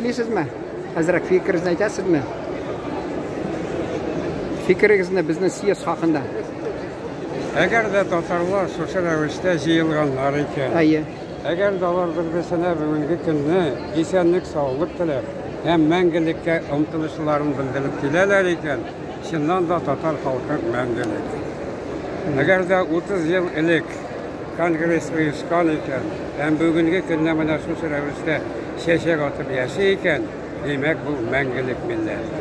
Телисезме? Әзрәк фикерегезне әйтәсезме? Фикерегезне безнең съезд хакында. Әгәр дә татарлар шушы рәвештә җыелганнар икән. Әйе. Әгәр дә алар бер-берсенә бүгенге көнне исәнлек, саулык теләп һәм мәңгелеккә омтылышларын белдереп киләләр икән, чыннан да татар халкы мәңгелек. Әгәр дә 30 ел элек конгресс оешкан икән һәм бүгенге көндә менә шушы рәвештә чәчәк атып яши икән, димәк, бу мәңгелек милләт.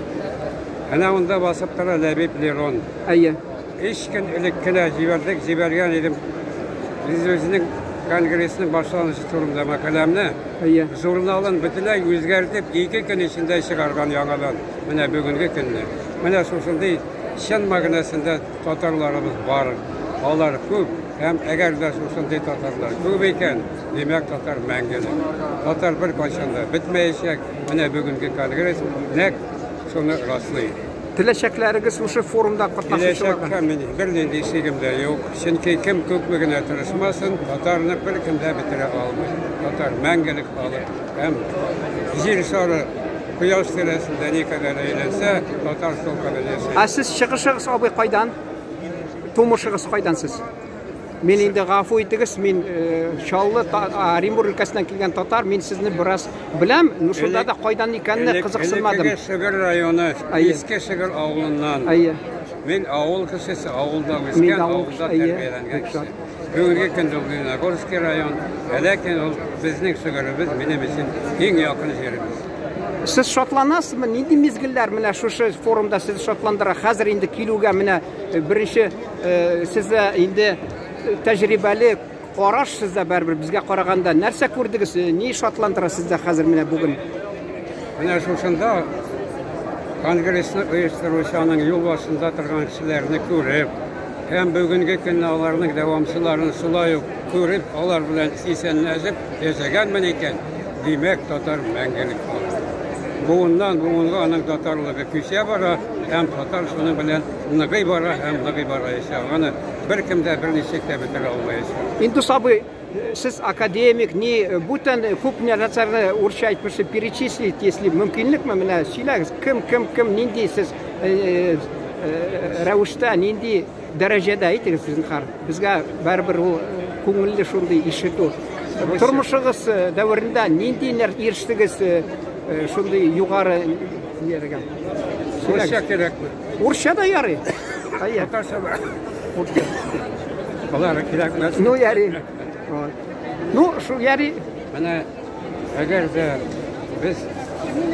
Әнә монда басып тора Ләбиб Лерон. Әйе. Өч көн элек кенә җибәрдек, җибәргән идем. Без үзенең конгрессның башланышы турында мәкаләмне. Әйе. Журналын бөтенләй үзгәртеп, 2 көн эчендә чыгарган яңадан. Менә бүгенге көнне. Менә шушындый чын мәгънәсендә татарларыбыз бар. Алар күп. Һәм әгәр дә шушындый татарлар күп икән, димәк, татар мәңгелек. Татар беркайчан да бетмәячәк. Менә бүгенге конгресс нәкъ шуны раслый. Теләчәкләрегез шушы форумда катнашучыларга? Киләчәккә мин бернинди шигем дә юк. Чөнки кем күпме генә тырышмасын, татарны беркем дә бетерә алмый. Татар мәңгелек халык. Һәм җир шары кояш тирәсендә никадәр әйләнсә, татар шулкадәр яши. Ә сез чыгышыгыз, абый, кайдан? Тумышыгыз кайдан сез? Мин инде гафу итегез, мин Чаллы, Оренбург өлкәсеннән килгән татар, мин сезне бераз беләм, но шунда да кайдан икәнне кызыксынмадым. Элеккеге Шөгер районы, Иске Шөгер авылыннан. Әйе. Мин авыл кешесе, авылда үскән, авылда тәрбияләнгән кеше. Бүгенге көндә ул Лениногорский район, ләкин ул безнең Шөгеребез минем өчен иң якын җиребез. Сез шатланасызмы? Нинди мизгелләр менә шушы форумда сезне шатландыра? Хәзер инде килүгә менә беренче сездә инде тәҗрибәле караш сездә барыбер безгә караганда нәрсә күрдегез? Ни шатландыра сездә хәзер менә бүген? Менә шушында конгрессны оештыручы аның юл башында торган кешеләрне күреп, һәм бүгенге көнне аларның дәвамчыларын шулай ук күреп, алар белән исәнләшеп яшәгәнмен икән, димәк, татар мәңгелек халык. Буыннан буынга аның татарлыгы күчә бара, һәм татар шуның белән ныгый бара һәм ныгый бараячак. Аны беркем дә берничек тә бетерә алмаячак. Индус абый, сез академик, ни бүтән күп нәрсәләрне урысча әйтмешли перечислить, если мөмкинлекме, менә сөйләгез, кем, кем, кем, нинди сез рәвештә, нинди дәрәҗәдә әйтегез зинһар. Безгә барыбер ул күңелле шундый ишетү. Тормышыгыз дәверендә нинди ирештегез шундый югары ниләргә? Урысча кирәкме? Урысча да ярый. Әйе. Татарча да. Алар кирәкмәс. Ну, ярый. Ну, шул ярый. Менә әгәр дә без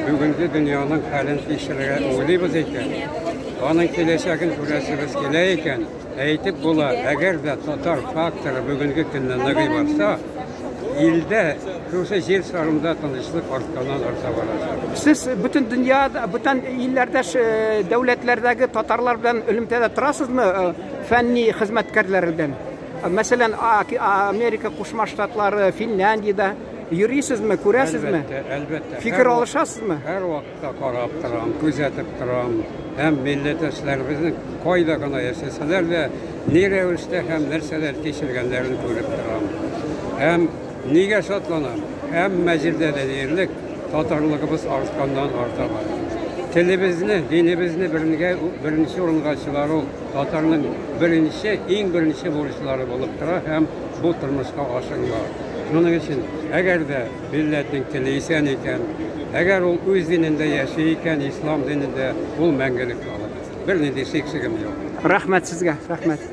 бүгенге дөньяның хәлен тикшерергә уйлыйбыз икән, аның киләчәген күрәсебез килә икән, әйтеп була, әгәр дә татар факторы бүгенге көнне ныгый барса, илдә шушы җир шарында тынычлык артканнан арта барачак. Сез бөтен дөньяда, бүтән илләрдә, дәүләтләрдәге татарлар белән элемтәдә торасызмы, фәнни хезмәткәрләр белән? Мәсәлән, Америка Кушма Штатлары, Финляндиядә йөрисезме, күрәсезме? Әлбәттә, әлбәттә. Фикер алышасызмы? Һәр вакытта карап торам, күзәтеп торам. Һәм милләттәшләребезнең кайда гына яшәсәләр дә, ни рәвештә һәм нәрсәләр кичергәннәрен күреп торам. Һәм нигә шатланам? Һәммә җирдә дә диярлек татарлыгыбыз артканнан арта бара. Телебезне, динебезне беренче урынга чыгару татарның беренче, иң беренче бурычлары булып тора һәм бу тормышка ашырыла. Шуның өчен, әгәр дә милләтнең теле исән икән, әгәр ул үз динендә яши икән, ислам динендә, ул мәңгелек халык. Бернинди шик-шигем юк. Рәхмәт сезгә, рәхмәт.